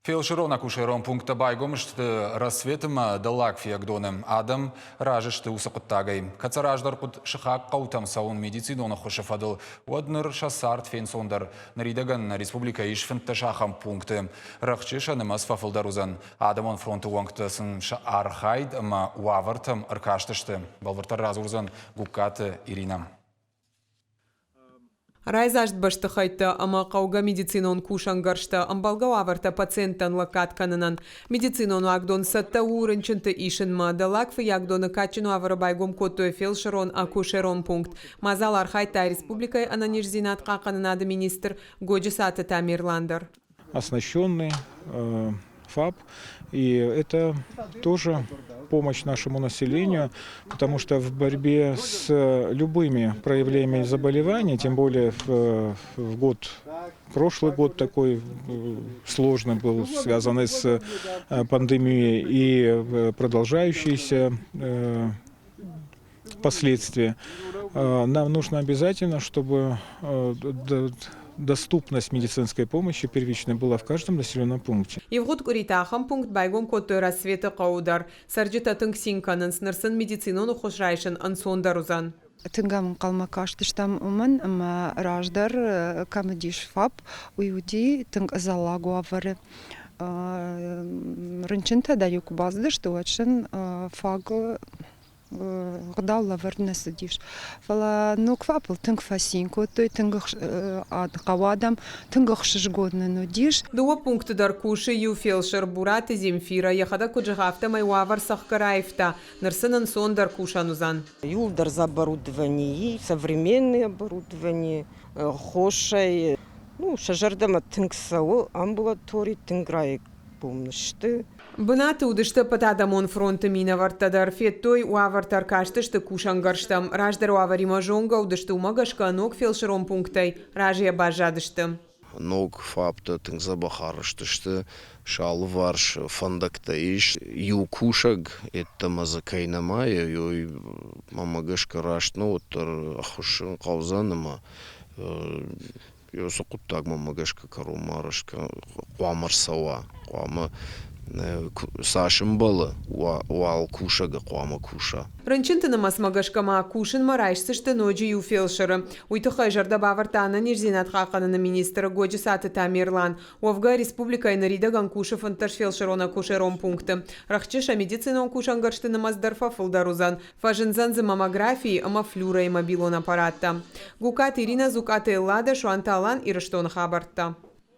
Фелсырон-акушерон пункттӕ байгом сты Рассветы ӕмӕ Дӕллаг Фиагдоны. Адӕм разы сты уыцы хъуыддагӕй. Кӕд сӕ раздӕр хъуыд сыхаг хъӕутӕм цӕуын медицинон ӕххуысы фӕдыл, уӕд ныр сӕ цард фенцондӕр. Ныридӕгӕн нӕ республикӕйы ис 15 ахӕм пункты. Рӕхджы сӕ нымӕц фӕфылдӕр уыдзӕн. Адӕмон фронты уӕнгтӕ сын сӕ архайд ӕмӕ уавӕртӕм ӕркастысты. Бӕлвырддӕр радзурдзӕн Гугкаты Иринӕ. Райдзаст бӕстыхӕйттӕ ӕмӕ хъӕугӕ медицинон кусӕнгӕрзтӕ, ӕмбӕлгӕ уавӕртӕ пациенттӕн лӕггад кӕнынӕн. Медицинон уагдон цӕттӕ у рынчынты исынмӕ. Дӕллаг Фыййагдоны кадджын уавӕры байгом кодтой фелсырон-акушерон пункт. Мадзал архайдта республикӕйы ӕнӕниздзинад хъахъхъӕнынады министр Годжысаты Тамерлан дӕр. Оснащенный ФАП. И это тоже помощь нашему населению, потому что в борьбе с любыми проявлениями заболеваний, тем более в год прошлый год такой сложный был, связанный с пандемией и продолжающиеся последствия. Нам нужно обязательно, чтобы доступность медицинской помощи первичной была в каждом населенном пункте. Ивгъуыд къуыри та ахӕм пункт байгом кодтой Рассветы хъӕуы дӕр. Цӕрджытӕ тынг цин кӕнынц, ныр сын медицинон ӕххуыс райсын ӕнцондӕр уыдзӕн. Тынг ӕм ӕнхъӕлмӕ кастыстӕм уымӕн, ӕмӕ раздӕр кӕм уыдис ФАП, уый уыди тынг ӕдзӕллаг уавӕры. Рынчынтӕ дӕр-иу куы бацыдысты, уӕд сын фаг гъдау лӕвӕрд нӕ цыдис. Фӕлӕ ног ФАП-ыл тынг фӕцин кодтой, тынг хъӕуы адӕм, тынг ӕхсызгон нын уыдис. Дыууӕ пункты дӕр кусы иу фелсыр Бураты Земфирӕ. Йӕхӕдӕг куыд зӕгъы, афтӕмӕй уавӕр цӕхгӕр аивта. Ныр сын ӕнцондӕр кусӕн уыдзӕн. Иууылдӕр дзы оборудование, современное оборудование, хосӕй, ну, сӕ зӕрдӕмӕ тынг цӕуы амбулатори, тынг райгом сты. Бынаты уыдысты ӕппӕтадӕмон фронты минӕвӕрттӕ дӕр. Федтой, уавӕртӕ ӕркастысты кусӕнгӕрзтӕм. Раздӕр уавӕримӕ зонгӕ уыдысты, уымӕ гӕсгӕ ног фелсырон пункттӕй разыйӕ баззадысты. Ног ФАП-тӕ тынг дзӕбӕх арӕзт сты, сӕ алыварс фӕндӕгтӕ ис. Иу кусӕг йеддӕмӕ дзы кӕй нӕма и, уый мӕнмӕ гӕсгӕ раст нӕу, уӕддӕр ӕххуыс хъӕудзӕн ӕмӕ уыцы хъуыддаг мӕнмӕ гӕсгӕ кӕронмӕ арӕзт хъуамӕ рцӕуа. Хъуамӕ цас ӕмбӕлы, уал кусӕгы хъуамӕ куса. Рынчынты нымӕцмӕ гӕсгӕ ма кусынмӕ райсдзысты ноджы иу фелсыры. Уый тыххӕй зӕрдӕ бавӕрдта ӕнӕниздзинад хъахъхъӕныны министр Годжысаты Тамерлан. Уӕвгӕ, республикӕйы ныридӕгӕн кусы 15 фелсырон-акушерон пункты. Рӕхджы сӕ медицинон кусӕнгӕрзты нымӕц дӕр фӕфылдӕр уыдзӕн. Фӕзындзӕн дзы маммографийы ӕмӕ флюройы мобилон аппараттӕ. Гукаты Иринӕ, Дзукъаты Элладӕ, Суанты Алан, Ирыстоны хабӕрттӕ.